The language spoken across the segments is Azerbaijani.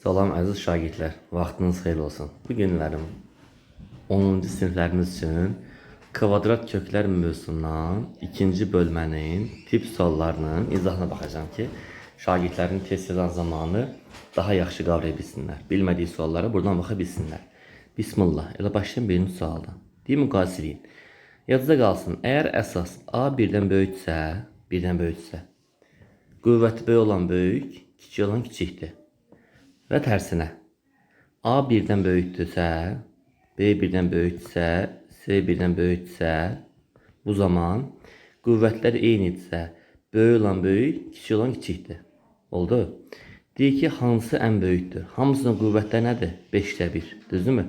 Salam əziz şagirdlər, vaxtınız xeyir olsun. Bu günlərim 10-cu siniflərimiz üçün kvadrat köklər mövzusundan ikinci bölmənin tip suallarının izahına baxacağam ki, şagirdlərin test yazan zamanı daha yaxşı qavraya bilsinlər. Bilmədiyi suallara buradan baxa bilsinlər. Bismillah. Elə başlayım birinci sualdan. Deyim müqayisə eləyin. Yadınızda qalsın. Əgər əsas A birdən böyüksə, qüvvəti böyük olan böyük, kiçik olan kiçikdir. Və tərsinə. A birdən böyükdürsə, B birdən böyükdürsə, C birdən böyükdürsə, bu zaman qüvvətlər eynidirsə, böyük olan böyük, kiçik olan kiçikdir. Oldu? Deyir ki, hansı ən böyükdür? Hamısının qüvvətləri nədir? 5-də 1. Düzdürmü?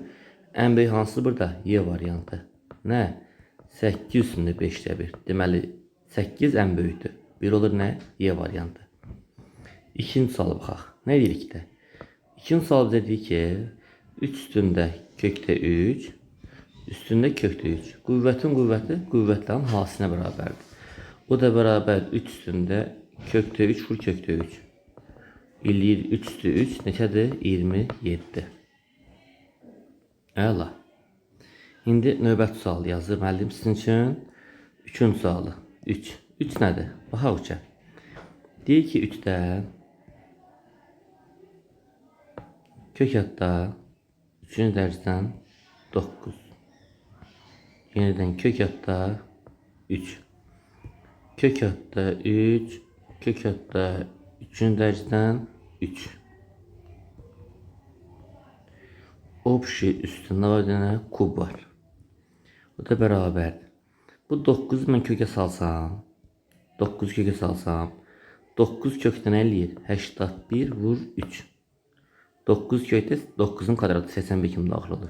Ən böyük hansı burada? Y variantı. Nə? 8 üstündə 5-də 1. Deməli, 8 ən böyükdür. 1 olur nə? Y variantı. İkinci suala baxaq. Nə deyirik də? İkinci sual bizə deyir ki, 3 üstündə kökdə 3, üstündə kökdə 3. Qüvvətin qüvvəti qüvvətlərin hasilinə bərabərdir. O da bərabər 3 üstündə kökdə 3 vur kökdə 3. Eləyir 3 üstü 3 neçədir? 27. Əla. İndi növbəti sual yazır müəllim sizin üçün. Üçüncü sualı. 3. 3 nədir? Baxaq 3-ə. Deyir ki, 3-də kök hatta 3-cü dərəcədən 9. Yenidən kök hatta 3. Kök hatta 3, kök hatta 3-cü dərəcədən 3. Obşi üstündə var dənə kub var. O da bərabərdir. Bu 9-u mən kökə salsam, 9 kökə salsam, 9 kökdə nə eləyir? 81 vur 3. 9 kökdə 9-un kvadratı 81 kimi daxil olur.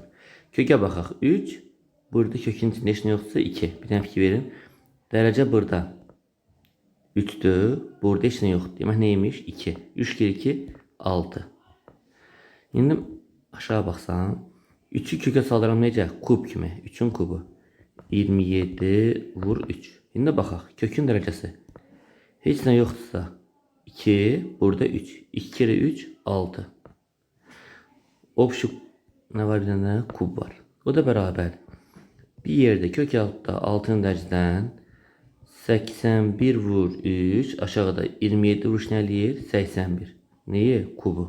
Kökə baxaq. 3. Burada kökün içində heç nə yoxdursa 2. Bir dənə fikir verin. Dərəcə burada 3-dür. Burada heç nə yoxdur. Demək nə imiş? 2. 3 kere 2 6. İndi aşağı baxsam 3-ü kökə salıram necə? Kub kimi. 3-ün kubu. 27 vur 3. İndi baxaq. Kökün dərəcəsi. Heç nə yoxdursa 2, burada 3. 2 kere 3 6. Obşu nə var bir dənə kub var. O da bərabər. Bir yerdə kök altda 6-cı dərəcədən 81 vur 3, aşağıda 27 vur 3 nə eləyir? 81. Neyi? Kubu.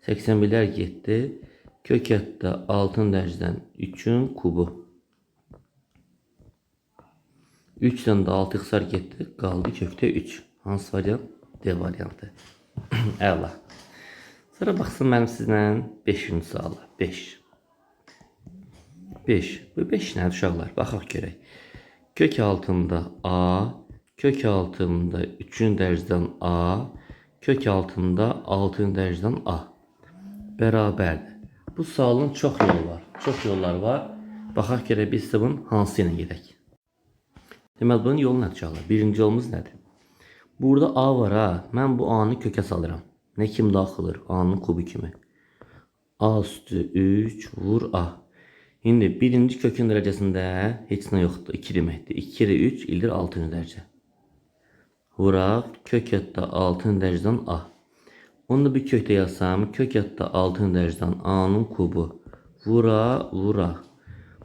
81-lər getdi. Kök altda 6-cı dərəcədən 3-ün kubu. 3-dən də 6 ixtisar getdi. Qaldı kökdə 3. Hansı variant? D variantı. Əla. Sonra baxsın mənim sizlə 5-ci suala. 5. 5. Bu 5 nədir uşaqlar? Baxaq görək. Kök altında A, kök altında 3-cü dərəcədən A, kök altında 6-cı dərəcədən A bərabərdir. Bu sualın çox yolu var. Çox yollar var. Baxaq görək biz sizə bunun hansı ilə gedək. Deməli bunun yolu nədir uşaqlar? Birinci yolumuz nədir? Burada A var ha. Mən bu A-nı kökə salıram. Nə kimi daxil olur? A-nın kubu kimi. A üstü 3 vur A. İndi birinci kökün dərəcəsində heç nə yoxdur. 2 deməkdir. 2 kere 3 ildir 6-cı dərəcə. Vuraq kök hatta 6-cı dərəcədən A. Onu da bir kökdə yazsam, kök hatta 6-cı dərəcədən A-nın kubu. Vura, vura.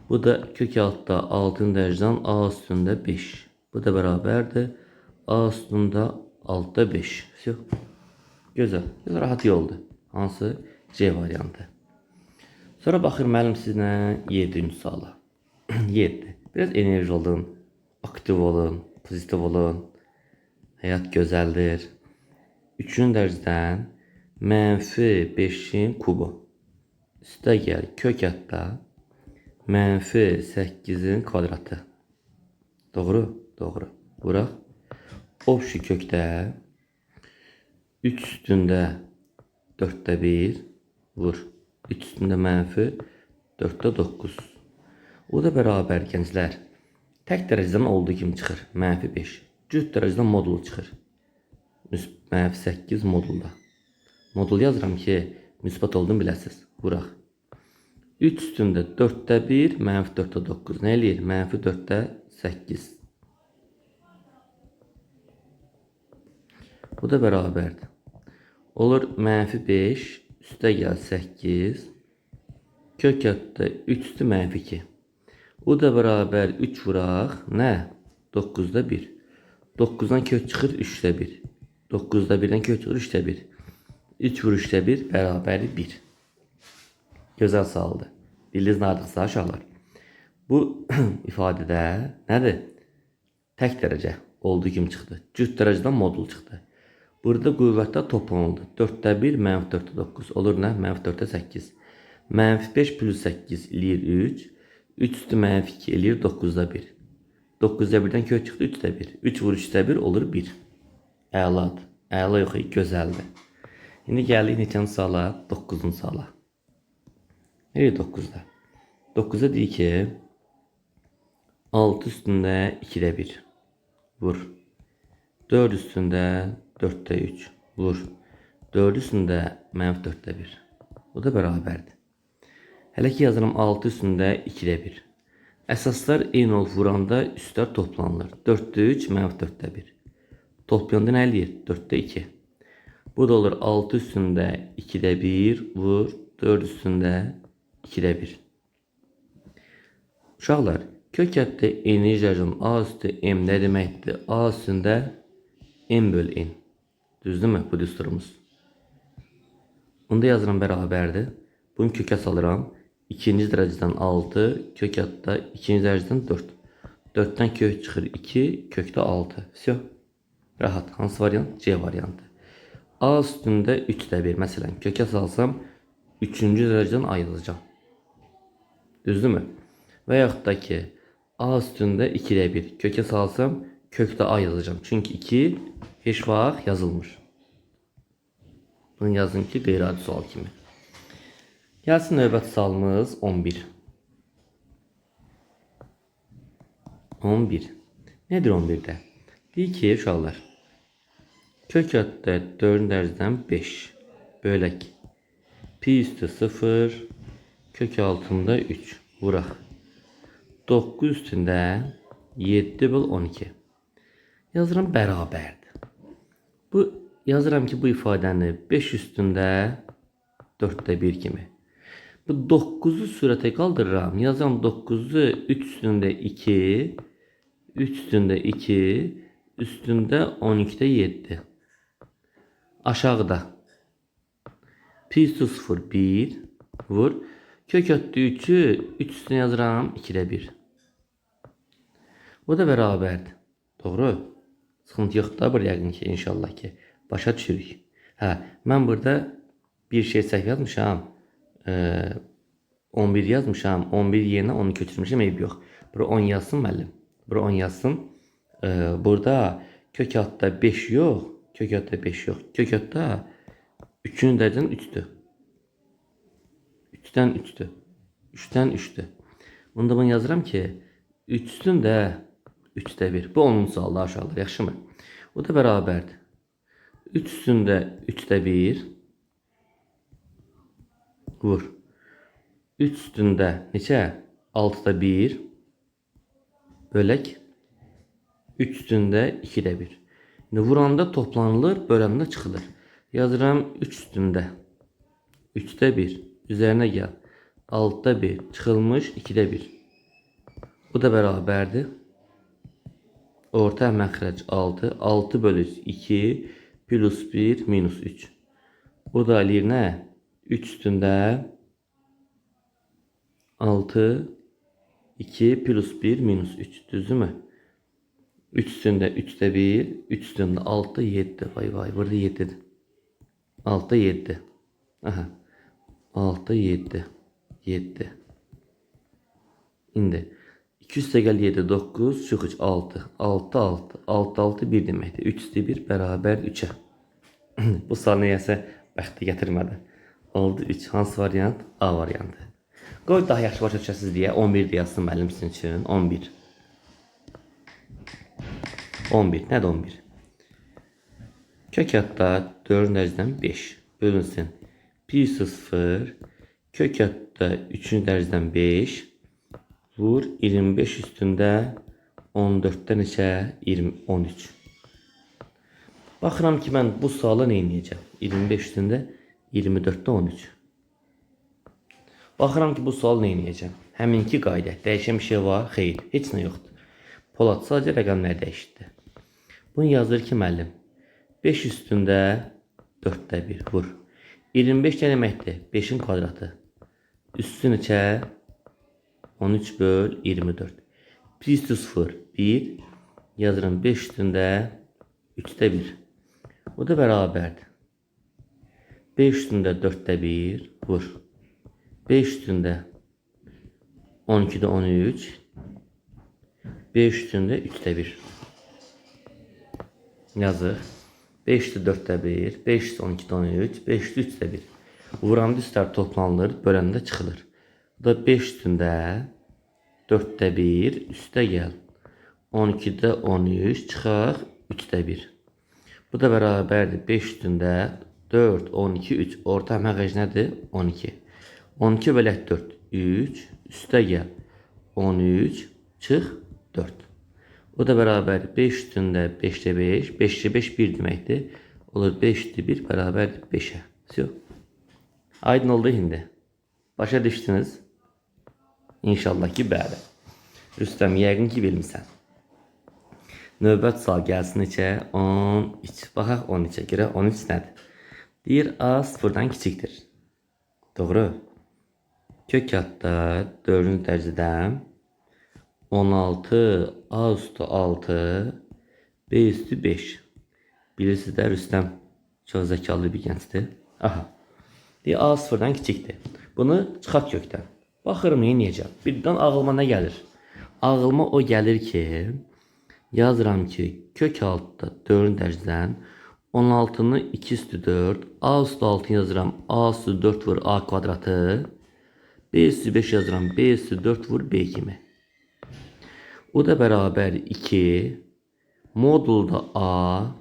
Bu da kök altda 6-cı dərəcədən A üstündə 5. Bu da bərabərdir. A üstündə 6-da 5. Gözəl. Gözəl, rahat yoldur. Hansı? C variantı. Sonra baxır müəllim sizlə 7-ci suala. 7. Biraz enerji olun, aktiv olun, pozitiv olun. Həyat gözəldir. 3-cü dərəcədən mənfi 5-in kubu. Üstə gəl kök hatta mənfi 8-in kvadratı. Doğru? Doğru. Vuraq. Obşi kökdə 3 üstündə 4-də 1 vur. 3 üstündə mənfi 4-də 9. O da bərabər gənclər. Tək dərəcədən olduğu kimi çıxır. Mənfi 5. Cüt dərəcədən modulu çıxır. Mənfi 8 modulda. Modul yazıram ki, müsbət olduğunu biləsiniz. Vuraq. 3 üstündə 4-də 1, mənfi 4-də 9. Nə eləyir? Mənfi 4-də 8. Bu da bərabərdir. Olur mənfi 5 Üstə gəl 8. Kök altda 3 üstü mənfi 2. O da bərabər 3 vuraq. Nə? 9-da 1. 9-dan kök çıxır 3-də 1. 9-da 1-dən kök çıxır 3-də 1. 3 vur 3-də 1 bərabər 1. Gözəl sualdır. Bildiniz nə artıqsa uşaqlar. Bu ifadədə nədir? Tək dərəcə olduğu kimi çıxdı. Cüt dərəcədən modul çıxdı. Burada qüvvətlər toplanıldı. 4-də 1, mənfi 4-də 9. Olur nə? Mənfi 4-də 8. Mənfi 5 plus 8 eləyir 3. 3 üstü mənfi 2 eləyir 9-da 1. 9-da 1-dən kök çıxdı 3-də 1. 3 vur 3-də 1 olur 1. Əladır. Əla yox, gözəldir. İndi gəldik neçənci suala? 9-cu suala. Nereye 9-da? 9-da deyir ki 6 üstündə 2-də 1. Vur. 4 üstündə 4-də 3. Vur. 4 üstündə mənfi 4-də 1. O da bərabərdir. Hələ ki yazıram 6 üstündə 2-də 1. Əsaslar eyni olub vuranda üstlər toplanılır. 4-də 3, mənfi 4-də 1. Toplayanda nə eləyir? 4-də 2. Bu da olur 6 üstündə 2-də 1 vur 4 üstündə 2-də 1. Uşaqlar, kök ətdə n-ci dərəcənin A üstü m nə deməkdir? A üstündə m bölü n. Düzdürmü bu düsturumuz? Bunu da yazıram bərabərdir. Bunu kökə salıram. 2-ci dərəcədən 6, kök ətdə 2-ci dərəcədən 4. 4-dən kök çıxır 2, kökdə 6. Vəsyo. Rahat. Hansı variant? C variantı. A üstündə 3-də 1. Məsələn, kökə salsam 3-cü dərəcədən A yazacağam. Düzdürmü? Və yaxud da ki, A üstündə 2-də 1. Kökə salsam kökdə A yazacağam. Çünki 2 heç vaxt yazılmır. Bunu yazın ki, qeyri-adi sual kimi. Gəlsin növbəti sualımız 11. 11. Nədir 11-də? Deyir ki, uşaqlar, kök ətdə 4-ün dərəcədən 5 bölək pi üstü 0, kök altında 3 vuraq. 9 üstündə 7 böl 12. Yazıram bərabərdir. Bu yazıram ki, bu ifadəni 5 üstündə 4-də 1 kimi. Bu 9-u sürətə qaldırıram. Yazıram 9-u 3 üstündə 2, 3 üstündə 2, üstündə 12-də 7. Aşağıda pi üstü 0, 1 vur. Kök ötdü 3-ü 3 üstünə yazıram 2-də 1. Bu da bərabərdir. Doğru? Sıxıntı yoxdur da bur yəqin ki, inşallah ki. Başa düşürük. Hə, mən burada bir şey səhv yazmışam. 11 yazmışam. 11 yerinə 10 köçürmüşəm, eyb yox. Bura 10 yazsın müəllim. Bura 10 yazsın. Burada kök altda 5 yox. Kök altda 5 yox. Kök altda 3-cü dərəcədən 3-dür. 3-dən 3-dür. 3-dən 3-dür. Onda bunu yazıram ki, 3 üstündə 3-də 1. Bu 10-cu sualdır aşağıda. Yaxşımı? O da bərabərdir. 3 üstündə 3-də 1 vur. 3 üstündə neçə? 6-da 1 bölək 3 üstündə 2-də 1. İndi vuranda toplanılır, böləndə çıxılır. Yazıram 3 üstündə 3-də 1. Üzərinə gəl. 6-da 1 çıxılmış 2-də 1. Bu da bərabərdir. Orta məxrəc 6. 6 bölü 2 plus 1 minus 3. O da eləyir nə? 3 üstündə 6 2 plus 1 minus 3. Düzdürmü? 3 üstündə 3-də 1, 3 üstündə 6, 7. Vay vay, burada 7-dir. 6, 7. Aha. 6, 7. 7. İndi 2 üstə gəl 7, 9, çıx 3, 6. 6, 6. 6, 6, 1 deməkdir. 3 üstü 1 bərabər 3-ə. Bu sual nəyəsə bəxti gətirmədi. Oldu 3. Hansı variant? A variantı. Qoy daha yaxşı başa düşəsiniz deyə 11 də yazsın müəllim sizin üçün. 11. 11. Nədir 11? Kök altda 4-ün dərəcədən 5 bölünsün. Pi üstü 0, kök altda 3-cü dərəcədən 5 vur 25 üstündə 14-də neçə? 20, 13. Baxıram ki, mən bu suala nə edəcəm? 25 üstündə 24-də 13. Baxıram ki, bu sual nə edəcəm? Həminki qayda. Dəyişən bir şey var? Xeyr, heç nə yoxdur. Polad sadəcə rəqəmləri dəyişdi. Bunu yazır ki, müəllim. 5 üstündə 4-də 1 vur. 25 nə deməkdir? 5-in kvadratı. Üstü neçə? 13 böl 24. 1 üstü 0, 1. Yazıram 5 üstündə 3-də 1. O da bərabərdir. 5 üstündə 4-də 1 vur. 5 üstündə 12-də 13. 5 üstündə 3-də 1. Yazıq. 5 üstü 4-də 1, 5 üstü 12-də 13, 5 üstü 3-də 1. Vuranda üstlər toplanılır, böləndə çıxılır. Bu da 5 üstündə 4-də 1, üstə gəl. 12-də 13, çıxaq 3-də 1. Bu da bərabərdir 5 üstündə 4, 12, 3. Orta məxrəc nədir? 12. 12 bölək 4, 3, üstə gəl. 13, çıx 4. O da bərabərdir 5 üstündə 5-də 5, 5-də 5 1 deməkdir. Olur 5 üstü 1 bərabərdir 5-ə. Vsyo. Aydın oldu indi. Başa düşdünüz? İnşallah ki, bəli. Rüstəm, yəqin ki, bilmirsən. Növbət sual gəlsin neçə? 13. Baxaq 13-ə görə 13 nədir? Deyir, A sıfırdan kiçikdir. Doğru. Kök adda 4-cü dərəcədən 16 A üstü 6 B üstü 5. Bilirsiniz də Rüstəm çox zəkalı bir gəncdir. Aha. Deyir, A sıfırdan kiçikdir. Bunu çıxart kökdən. Baxıram, nə edəcəm? Birdən ağlıma nə gəlir? Ağlıma o gəlir ki, yazıram ki, kök altda 4-cü dərəcədən 16-nı 2 üstü 4, A üstü 6 yazıram, A üstü 4 vur A kvadratı, B üstü 5 yazıram, B üstü 4 vur B kimi. O da bərabər 2, modulda A,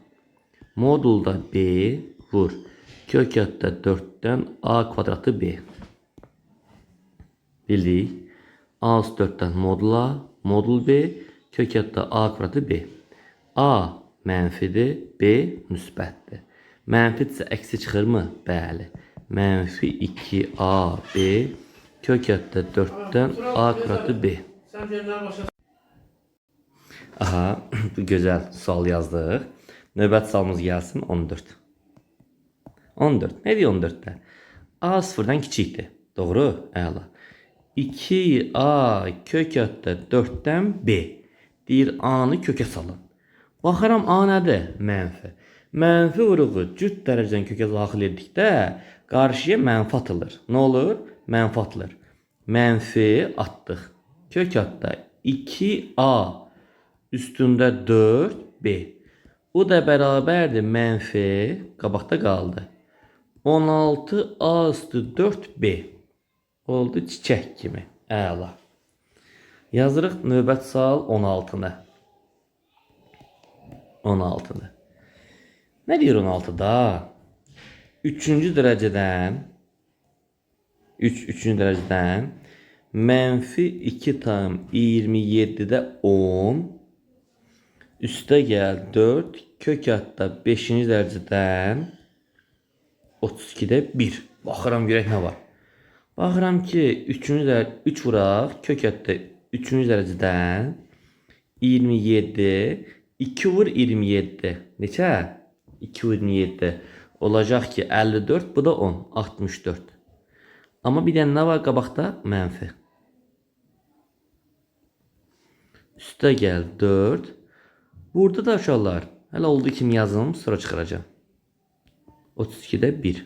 modulda B vur. Kök adda 4-dən A kvadratı B. Bildik. A üstü 4-dən modul A, modul B, kök adda A kvadratı B. A mənfidir, B müsbətdir. Mənfidirsə əksi çıxırmı? Bəli. Mənfi 2AB kök adda 4-dən A kvadratı B. Aha, bu gözəl sual yazdıq. Növbət sualımız gəlsin 14. 14. Nə deyir 14-də? A sıfırdan kiçikdir. Doğru? Əla. 2A kök adda 4-dən B. Deyir A-nı kökə salın. Baxıram A nədir? Mənfi. Mənfi vuruğu cüt dərəcədən kökə daxil etdikdə qarşıya mənfi atılır. Nə olur? Mənfi atılır. Mənfi atdıq. Kök adda 2A üstündə 4B. Bu da bərabərdir mənfi, qabaqda qaldı. 16A üstü 4B. Oldu çiçək kimi. Əla. Yazırıq növbət sual 16-nı. 16-nı. Nə deyir 16-da? 3-cü dərəcədən 3 3-cü dərəcədən mənfi 2,27-də 10 üstə gəl 4 kök adda 5-ci dərəcədən 32-də 1. Baxıram görək nə var. Baxıram ki, 3-cü dərəcə 3 vuraq kök adda 3-cü dərəcədən 27 2 vur 27. Neçə? 2 vur 27. Olacaq ki 54, bu da 10, 64. Amma bir dənə nə var qabaqda? Mənfi. Üstə gəl 4. Burada da uşaqlar, hələ olduğu kimi yazım, sonra çıxaracağam. 32-də 1.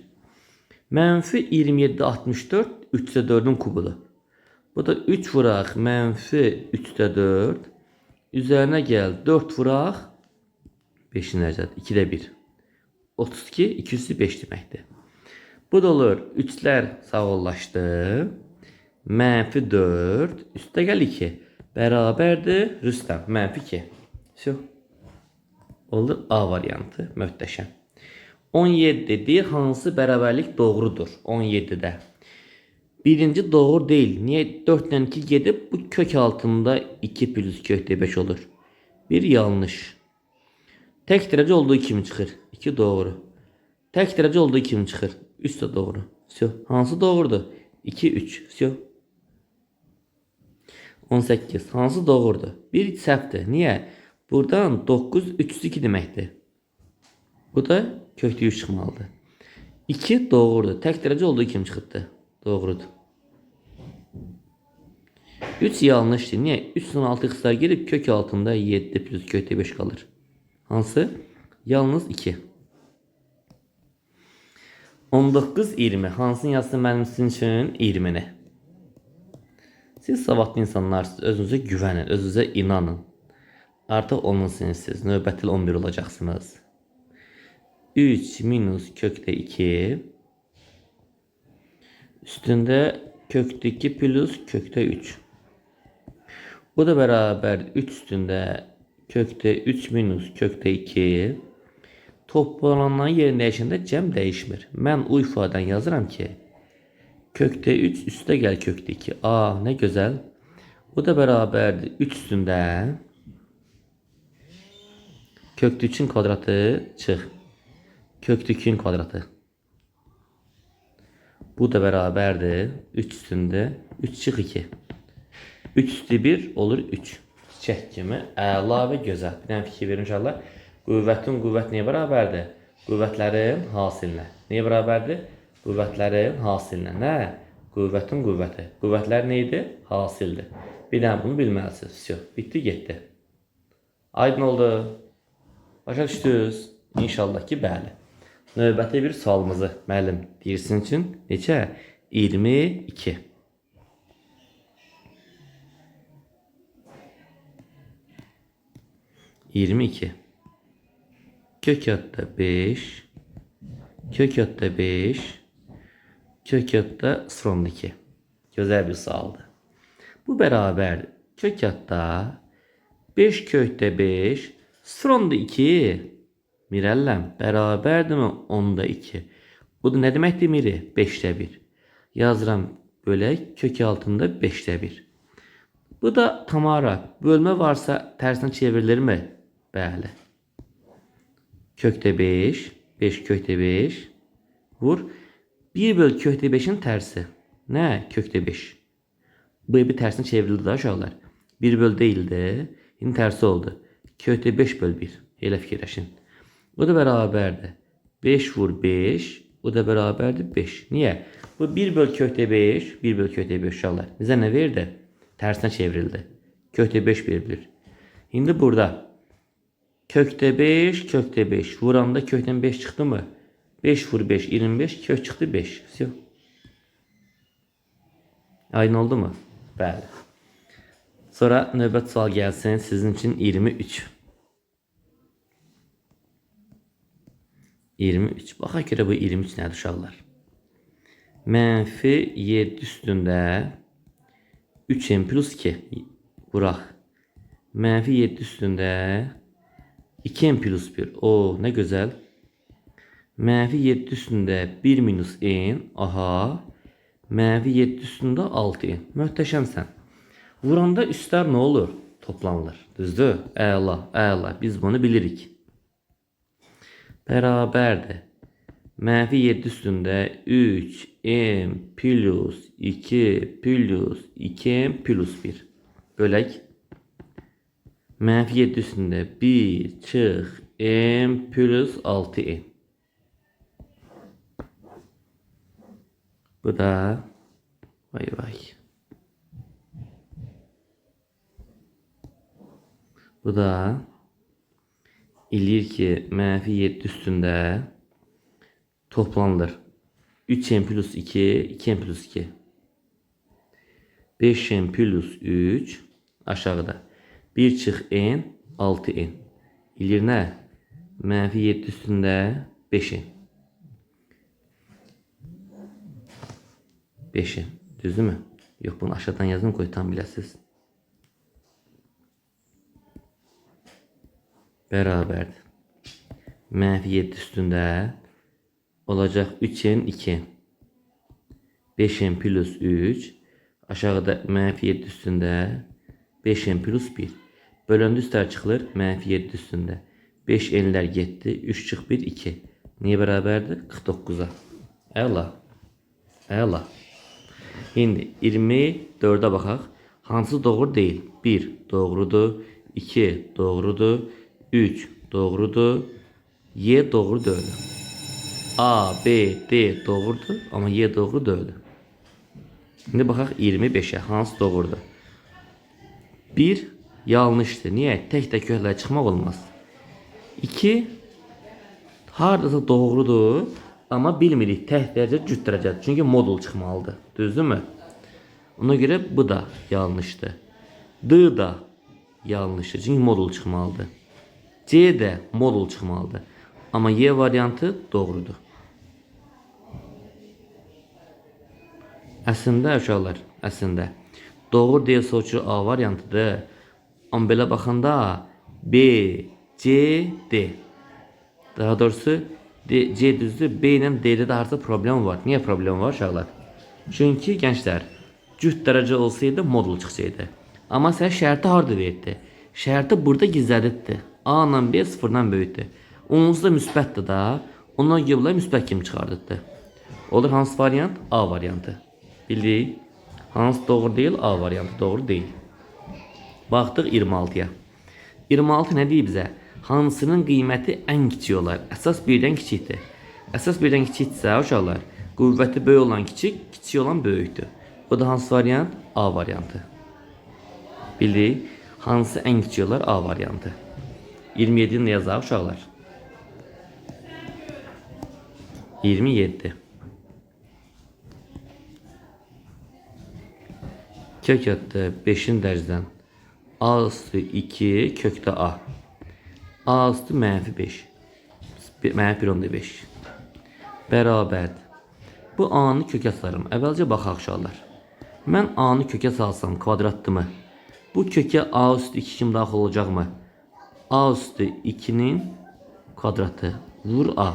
Mənfi 27, 64, 3-də 4-ün kubudur. Bu da 3 vuraq mənfi 3-də 4. Üzərinə gəl 4 vuraq 5-in dərəcədir. 2-də 1. 32, 205 deməkdir. Bu da olur. 3-lər sağollaşdı. Mənfi 4. Üstə gəl 2. Bərabərdir. Rüstəm. Mənfi 2. Vsyo. Olur A variantı. Möhtəşəm. 17 deyir hansı bərabərlik doğrudur? 17-də. Birinci doğru deyil. Niyə 4 ilə 2 gedib? Bu kök altında 2 plus kök 5 olur. Bir yanlış. Tək dərəcə olduğu kimi çıxır. 2 doğru. Tək dərəcə olduğu kimi çıxır. 3 də doğru. Vso. Hansı doğrudur? 2, 3. Vso. 18. Hansı doğrudur? 1 səhvdir. Niyə? Buradan 9, 3, 2 deməkdir. Bu da kökdə 3 çıxmalıdır. 2 doğrudur. Tək dərəcə olduğu kimi çıxıbdır. Doğrudur. 3 yanlışdır. Niyə? 3-dən 6 ixtisar girib kök altında 7 plus kökdə 5 qalır. Hansı? Yalnız 2. 19, 20. Hansını yazsın mənim sizin üçün? 20-ni. Siz savadlı insanlarsınız. Özünüzə güvənin, özünüzə inanın. Artıq 10-un sinifsiz. Növbəti il 11 olacaqsınız. 3 minus kökdə 2. Üstündə kökdə 2 plus kökdə 3. Bu da bərabər 3 üstündə kökdə 3 minus kökdə 2. Toplananların yerini dəyişəndə cəm dəyişmir. Mən u ifadəni yazıram ki, kökdə 3 üstə gəl kökdə 2. A, nə gözəl. Bu da bərabərdir 3 üstündə kökdə 3-ün kvadratı çıx. Kökdə 2-nin kvadratı. Bu da bərabərdir 3 üstündə 3 çıx 2. 3 üstü 1 olur 3. Çiçək kimi əla və gözəl. Bir dənə fikir verin inşallah. Qüvvətin qüvvət nəyə bərabərdir? Qüvvətlərin hasilinə. Nəyə bərabərdir? Qüvvətlərin hasilinə. Nə? Qüvvətin qüvvəti. Qüvvətlər nə idi? Hasildir. Bir dənə bunu bilməlisiniz. Vso, bitdi, getdi. Aydın oldu. Başa düşdünüz? İnşallah ki, bəli. Növbəti bir sualımızı müəllim deyirsin üçün neçə? 22. 22. Kök altda 5. Kök altda 5. Kök altda 0,2. Gözəl bir sualdır. Bu bərabərdir. Kök altda 5 kökdə 5 0,2 Mirəlləm bərabərdirmi 10-da 2? Bu da nə deməkdir miri? 5-də 1. Yazıram bölək kök altında 5-də 1. Bu da tamara. Bölmə varsa tərsinə çevrilirmi? Bəli. Kökdə 5. 5 kökdə 5. Vur. 1 böl kökdə 5-in tərsi. Nə? Kökdə 5. Bu bir tərsinə çevrildi də uşaqlar. 1 böl deyildi. İndi tərsi oldu. Kökdə 5 böl 1. Elə fikirləşin. Bu da bərabərdir. 5 vur 5. Bu da bərabərdir 5. Niyə? Bu 1 böl kökdə 5. 1 böl kökdə 5 uşaqlar. Bizə nə verdi? Tərsinə çevrildi. Kökdə 5 verilir. İndi burada kökdə 5, kökdə 5. Vuranda kökdən 5 çıxdı mı? 5 vur 5, 25. Kök çıxdı 5. Vso. Aydın oldu mu? Bəli. Sonra növbət sual gəlsin sizin üçün 23. 23. Baxa görə bu 23 nədir uşaqlar? Mənfi 7 üstündə 3m plus 2 vuraq. Mənfi 7 üstündə 2m plus 1. O, nə gözəl. Mənfi 7 üstündə 1 minus n. Aha. Mənfi 7 üstündə 6n. Möhtəşəmsən. Vuranda üstlər nə olur? Toplanılır. Düzdür? Əla, əla. Biz bunu bilirik. Bərabərdir. Mənfi 7 üstündə 3m plus 2 plus 2m plus 1. Bölək. Mənfi 7 üstündə 1 çıx m plus 6n. Bu da vay vay. Bu da eləyir ki, mənfi 7 üstündə toplanılır. 3m plus 2, 2m plus 2. 5m plus 3 aşağıda. 1 çıx n, 6n. Eləyir nə? Mənfi 7 üstündə 5n. 5n. Düzdürmü? Yox, bunu aşağıdan yazdım, qoy tam biləsiniz. Bərabərdir. Mənfi 7 üstündə olacaq 3n, 2n. 5n plus 3. Aşağıda mənfi 7 üstündə 5n plus 1. Böləndə üstlər çıxılır. Mənfi 7 üstündə. 5n'lər getdi. 3 çıx 1, 2. Niyə bərabərdir? 49-a. Əla. Əla. İndi 24-ə baxaq. Hansı doğru deyil? 1 doğrudur, 2 doğrudur, 3 doğrudur, Y doğru deyil. A, B, D doğrudur, amma Y doğru deyil. İndi baxaq 25-ə. Hansı doğrudur? 1 yanlışdır. Niyə? Tək-tək köklər çıxmaq olmaz. 2 hardasa doğrudur, amma bilmirik tək dərəcə, cüt dərəcədir. Çünki modul çıxmalıdır. Düzdürmü? Ona görə bu da yanlışdır. D da yanlışdır. Çünki modul çıxmalıdır. C də modul çıxmalıdır. Amma Y variantı doğrudur. Əslində uşaqlar, əslində doğru deyə soruşur A variantıdır. Amma belə baxanda B, C, D. Daha doğrusu D, C düzdür. B ilə D-də də harca problem var. Niyə problem var uşaqlar? Çünki gənclər, cüt dərəcə olsaydı modul çıxsaydı. Amma sən şərti harda verdi? Şərti burada gizlədibdi. A ilə B sıfırdan böyükdür. Onsuz da müsbətdir da. Ona görə bunlar müsbət kimi çıxardıbdı. Olur hansı variant? A variantı. Bildik. Hansı doğru deyil? A variantı doğru deyil. Baxdıq 26-ya. 26 nə deyir bizə? Hansının qiyməti ən kiçik olar? Əsas 1-dən kiçikdir. Əsas 1-dən kiçikdirsə uşaqlar, qüvvəti böyük olan kiçik, kiçik olan böyükdür. Bu da hansı variant? A variantı. Bildik. Hansı ən kiçik olar? A variantı. 27-ni də yazaq uşaqlar. 27. Kök atdı 5-in dərcədən A üstü 2 kökdə A. A üstü mənfi 5. Mənfi 1.5. Bərabərdir. Bu A-nı kökə salarım. Əvvəlcə baxaq uşaqlar. Mən A-nı kökə salsam kvadratdırmı? Bu kökə A üstü 2 kim daxil olacaqmı? A üstü 2-nin kvadratı. Vur A.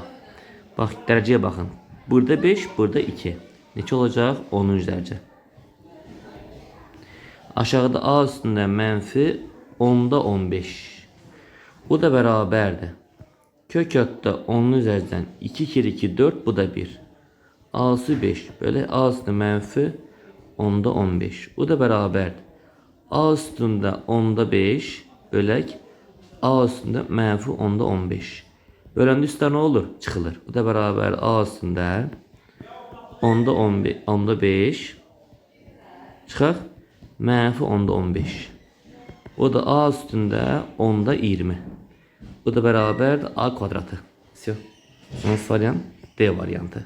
Bax, dərəcəyə baxın. Burada 5, burada 2. Neçə olacaq? 10-cu dərəcə. Aşağıda A üstündə mənfi 10-da 15. Bu da bərabərdir. Kök atda 10-cu dərəcədən 2 kere 2, 4, bu da 1. A üstü 5. Belə A üstündə mənfi 10-da 15. Bu da bərabərdir. A üstündə 10-da 5 bölək A üstündə mənfi 10-da 15. Böləndə üstə nə olur? Çıxılır. Bu da bərabər A üstündə 10-da 15, 10-da 5 çıxaq mənfi 10-da 15. O da A üstündə 10-da 20. Bu da bərabərdir A kvadratı. Hansı variant? D variantı.